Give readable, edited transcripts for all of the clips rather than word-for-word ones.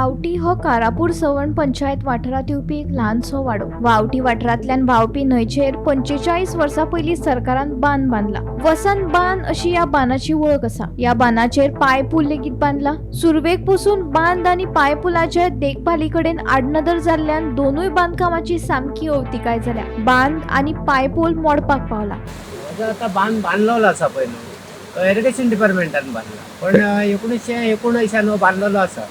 वावटी हो कारापूर सवर्ण पंचायत वाठारांत येवपी एक ल्हानसो वाडो. वावटी वाठारांतल्यान व्हांवपी न्हंयचेर 45 वर्सां पयलीं सरकारान बांद बांदला. वसंत बांद अशी ह्या बांदाची वळख आसा. ह्या बांदाचेर पांयपूल लेगीत बांदला. सुरवेक पसून बांद आनी पांयपुलाचे देखभाली कडेन आडनदर जाल्ल्यान दोनूय बांदकामाची सामकी अवतिकाय जाल्या. बांद आनी पांयपूल मोडपाक पावला. जो आतां बांद बांदलेलो आसा पळय न्हू, तो इरिगेशन डिपार्टमेंटान बांदला, पण 1979 हो बांदलेलो आसा.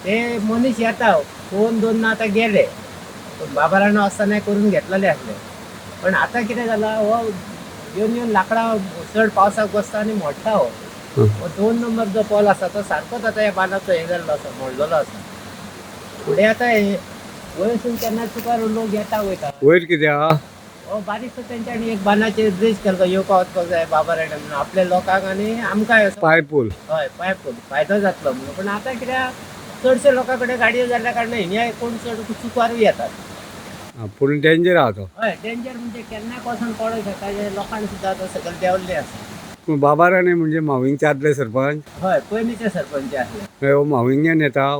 ते मनीस येता पळोवन दोन ना आतां गेले, पूण बाबारानो आसतना करून घेतलेले आसले. पण आतां कितें जाला, हो येवन येवन लांकडां चड पावसाक बसता आनी मोडटा. हो हो 2 नंबर जो पोल आसा तो सारकोच आतां ह्या बांदाचो हें जाल्लो आसा, मोडलेलो आसा. फुडें आतां हे वयरसून केन्ना चुकार लोक येता वयता. वयर कितें आहा? हो बारीकसो तेंच्यांनी एक बांदाचेर ब्रिज केल्लो, येवपा वचपाक जाय बाबा राणे म्हणून आपल्या लोकांक आनी आमकांय असो. पांयपूल. हय, पांयपूल फायदो जातलो म्हणून. पूण आतां कित्याक चडशे लोकां कडेन गाडयो जाल्ल्या कारणान हिंगा कोण चड चुकारूय येतात. पूण डेंजर आहा तो. हय, डेंजर म्हणजे केन्नाय कोसोन पडोंक शकता. जे लोकांनी सुद्दां आतां सकयल देंवल्ले आसा. पूण बाबा राणे म्हणजे म्हाविंगचे आदले सरपंच? हय, पयलींचे सरपंच आसले. हो म्हाविंग्यान येता.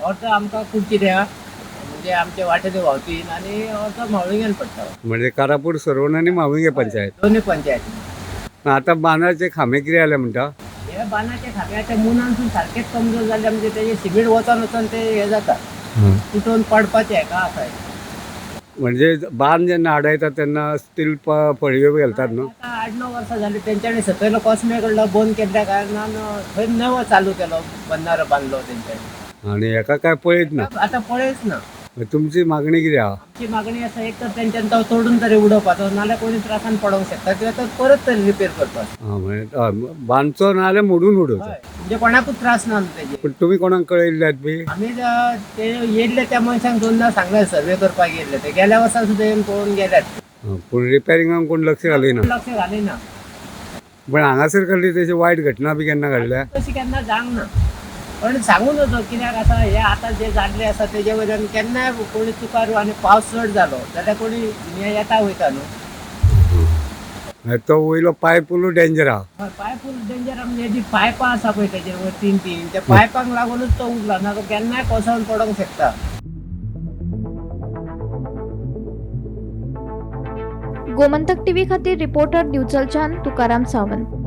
अर्दो आमकां कुडची द्या म्हणजे आमचे वाटेर व्हांवती आनी अर्दो म्हावळिंग्यान पडटा. म्हणजे कारापूर सरोवन आनी म्हाविंगे पंचायत. दोनूय पंचायती. आतां बांदाचे खांबे कितें जाले म्हणटा? हे बांदाचे खांबे आतां मुनानसून सारकेच कमजोर जाल्ले, म्हणजे तेजे सिमेंट वचोन वचोन ते हे जाता, तुटोवन पडपाचे हेका आसा. म्हणजे बांद जेन्ना आडायता तेन्ना स्टील फळयो घालतात न्हू? आतां 8-9 वर्सां जाली तेंच्यांनी सकयल कोसमे कडलो बंद केल्ल्या कारणान थंय नवो चालू केलो, बंदारो बांदलो तेंच्यांनी. आनी हेका काय पळयत ना? आतां पळयच ना. तुमची मागणी कितें आहा? आमची मागणी आसा, एक तर तेंच्यांनी तो तोडून तरी उडोवपाचो, नाल्यार कोणी त्रासान पडोंक शकता किंवा तो परत तरी रिपेर करपाचो. म्हणजे बांदचो ना जाल्यार मोडून उडोवचो. हय, म्हणजे कोणाकूच त्रास ना न्हू तेजे. पूण तुमी कोणाक कळयल्ल्यात बी? आमी ते येयल्ले त्या मनशांक दोनदा सांगले, सर्वे करपाक येयल्ले ते गेल्या वर्सा सुद्दां येवन पळोवन गेल्यात. पूण रिपेरिंगाक कोण लक्ष घालिना? लक्ष घालिना. पण हांगासर कसली तशी वायट घटना बी केन्ना घडल्या? तशी केन्ना जावंक ना, पण सांगून नजो कित्याक आतां हे आतां जे जाल्ले आसा तेजे वयल्यान केन्नाय कोणी चुकार आनी पावस चड जालो जाल्यार कोणी हिंगा येता वयता न्हू. तो वयलो पांयपूल डेंजर आहा. हय, पांयपूल डेंजर म्हणजे जी पायपां आसा पळय तेजेर वयर तीन तीन, त्या पायपांक लागूनच तो उरला ना, तो केन्नाय कोसळून पडोंक शकता. गोमंतक टीव्ही खातीर रिपोर्टर दिवचलच्यान तुकाराम सावंत.